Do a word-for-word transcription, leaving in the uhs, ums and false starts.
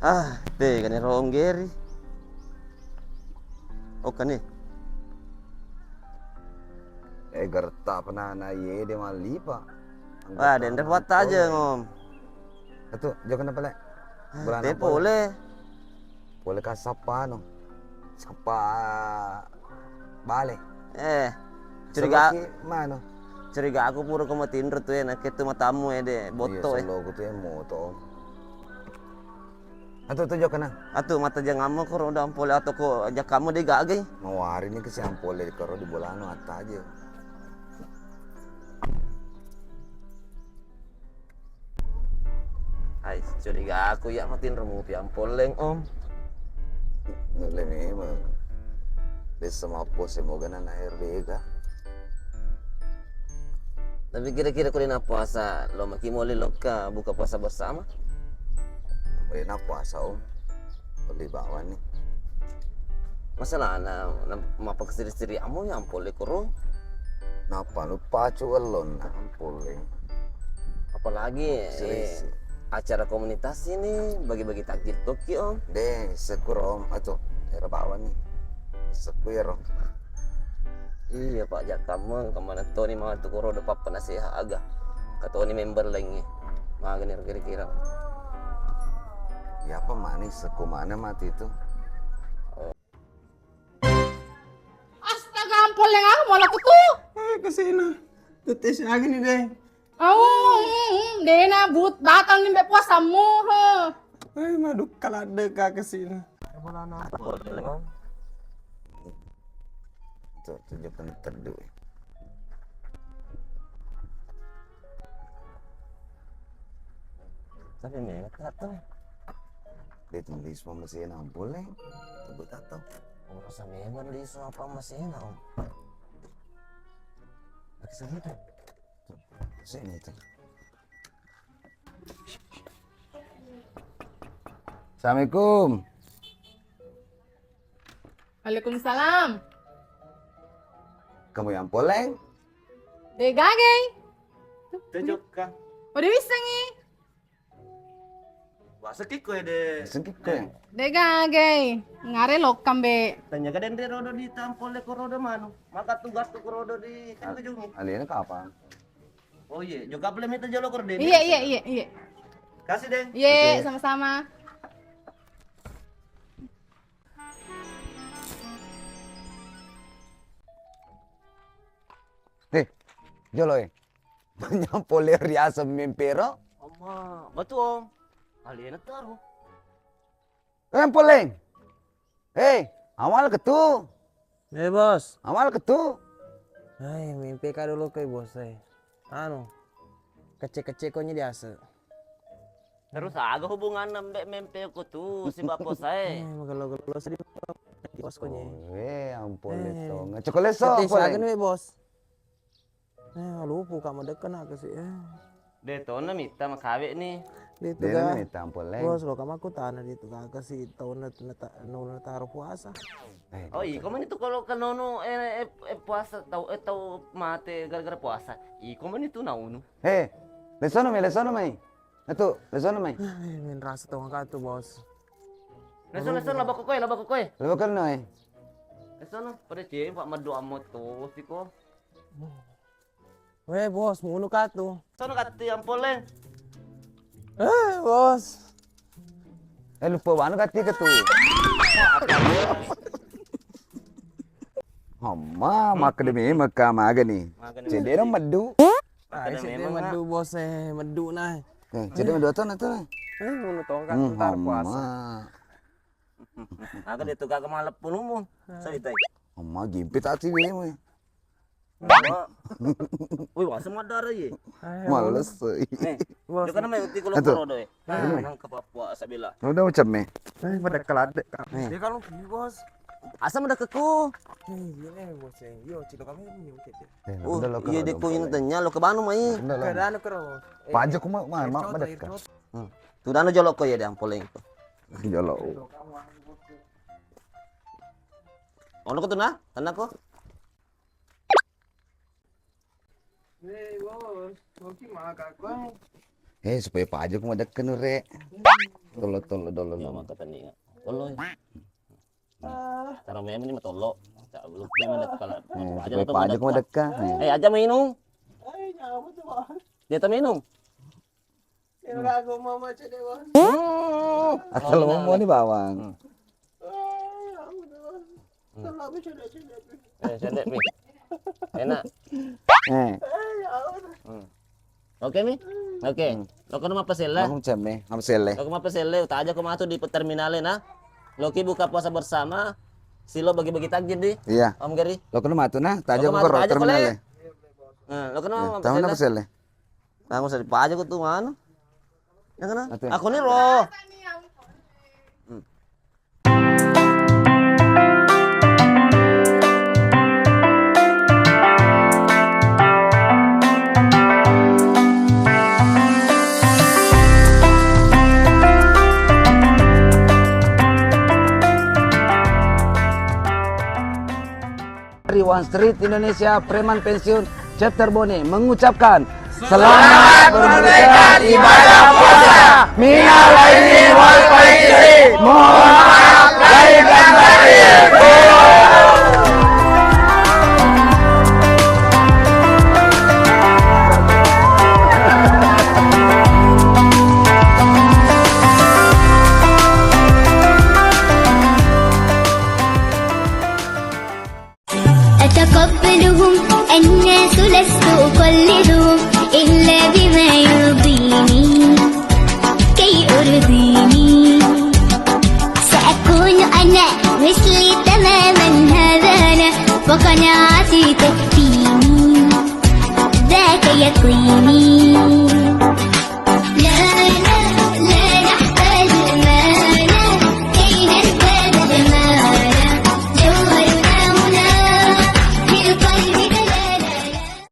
Ah, tegani ro onggeri. Okkani. Eh, geretta penana yede mallipa. Wah, denre puatta aja ngom. Atu, jokana pale. Ah, bolana te pole. Pole ka sappa anu. Sappa bale. Eh, curiga. Mano. Curiga aku pura ko matinro tu e, nakke tu matamu ede, botto e. Iya, solo ku tu e moto. Atu tu jokana. Atu mata jangammu ko roda ampole atau ko jakammu de gagai. Mawari ni kesi ampole karo di bolano atta aja. Ai, curiga aku ya matinro mupi ampolleng, Om. Nulle memang. Desa mappo semoga na R D ga. Tapi kira-kira ko dena puasa, lo maki mole lokka buka puasa bersama? Dena puasa, Om. Beli bawang ni. Masalahna, na-, mapakasiri-siri amo ya ampolle koro. Napa lupa cu ellonna ampolle. Apalagi, eh, acara komunitas ini bagi-bagi takjil tokki, Om. De, sekuro, Om, atu, era bawang ni. Sekku ero. Iya, Pak, jakkammeng, kemana toni matu koro de pappa naseha aga. Katoni member lainnya. Magani kira-kira. Ya apa manis, sekku mana mati itu? Astaga, ampolleng aku malah kutu. Eh, kesina. Tutis lagi nih, deh. Au, mm, mm, dena but batal nimbe puasammu, he. Eh, madukka ladde ka kesina. Tuh, tuh, dia pernah teduh. Tapi memang tak tahu. Dia tulis pemesena boleh. Tebut atau? Oh, rasa memang lisu apa mesena, Om? Lagi segitu. Sini itu. Assalamualaikum. Waalaikumsalam. Kamu yang poleng? De gagai. Tejokka. Udah bisa ngi. Wah, sekikko ya de. Sekikko ya. De gagai. Ngare lokkam be. Tanya ka denre rodo di tampole ko rodo manu. Maka tugas tu ko rodo di kan kejungi. Alena kapan? Oh iya, juga boleh minta jolo kor de. Iya, iya, iya, iya. Kasih deh. Iya, sama-sama. Eh, jolo eh. Manyampo leo riaseng mempero. Amma, batu Om. Alena taru. Eh, poleng. Hei, amal ketu. Eh, Bos. Amal ketu. Hai, mimpi ka dulu ke, Bos, eh. Anu, kecil-kecil konyol biasa. Terus aga hubunganna mbek mimpi ku tu si Bapak saya? Eh, magelo-gelo sedih, Bos, konyol. Oh, eh, ampun, eh, Letong. Cokole so, Bos. Eh, lupu ka madekka na kasi, eh. De tona mita makawe ni. De tu ga. Mita ampun, Leng. Bos, lo ka makkutana di tu ga kasi tona na ta-, nona taro puasa. Eh, oh, iko mani tu kalau ke nono, eh, eh, eh, puasa tau, eh, tau mate gara-gara puasa. Iko mani tu naunu. Eh, lesono mai, lesono mai. Atu, lesono mai. Eh, min rasa tau ka tu, Bos. Lesono, lesono, laba kokoe, laba kokoe. Laba kokoe. Lesono, pada cie, Pak, madu amot tu, siko. Weh, Bos, munu ka tu. Sono ka tu yang poleng. Eh, Bos. Eh, lupa banu ka tu. Amma, makkeda memang ka magani. Magani. Cedera meddu. Ah, cedera meddu, Bos, eh, meddu na. Eh, cedera meddu atau na tu? Eh, munu tongkat ntar puasa. Aga de tu gaga maleppu numu. Saritai. Amma gimpi tati bemu. Wih, wasa madara ye. Males. Eh, Bos. Jokana mai uti kulo korodo e. Nang ke Papua sabila. Udah macam me. Eh, pada kelade. Eh. Dia kalau pergi, Bos. Asa mada keku. Eh, iya, eh, Bos, eh. Yo, cito kami ini, Bos, eh. Oh, iya de ko ini tanya lo ke banu mai. Ke danu kero. Paja kuma ma ma madekka. Hmm. Tudana jolo ko ya de ampoleng. Jolo. Ono ko tuna, tanah ko. Hei, Bos, kopi maka ko. Eh, supaya paja ku madekka nure. Tollo, tollo, dolo, Iya, dolo. Maka tandinga. Tollo. Cara main ini matollo. Cak, lu dia madekka lah. Eh, Paja supaya tetap paja ku madekka. Madekka. Eh. Eh, aja minum. Dia tak minum. Kira aku mama cedek, Bang. Hmm. Asal Oh, ngomong benar. Nih bawang. Hmm. Eh, ya udah. Hmm. Telah cedek-cedek. Eh, sedek, Mi. Enak. Eh. Eh, ya udah. Hmm. Oke, Mi? Oke. Hmm. Lo kono mappaselle? Aku cemme, mappaselle. Lo kono mappaselle, taja ko matu di terminale na. Loki buka puasa bersama. Silo bagi-bagi takjil di. Iya. Om Geri. Lo kono matu na, taja Lo ko kono ro matu, taja ko terminale. Le. Nah, lo kono Nah, tahu na mappaselle? Paselle. Nah, usah dipaja ko tu mana? Yang kena? Ate. Aku ni ro. Hmm. Dari One Street Indonesia Preman Pensiun Chapter Bone mengucapkan selamat menunaikan ibadah puasa. Minal aidin wal faizin. Mohon maaf lahir dan batin.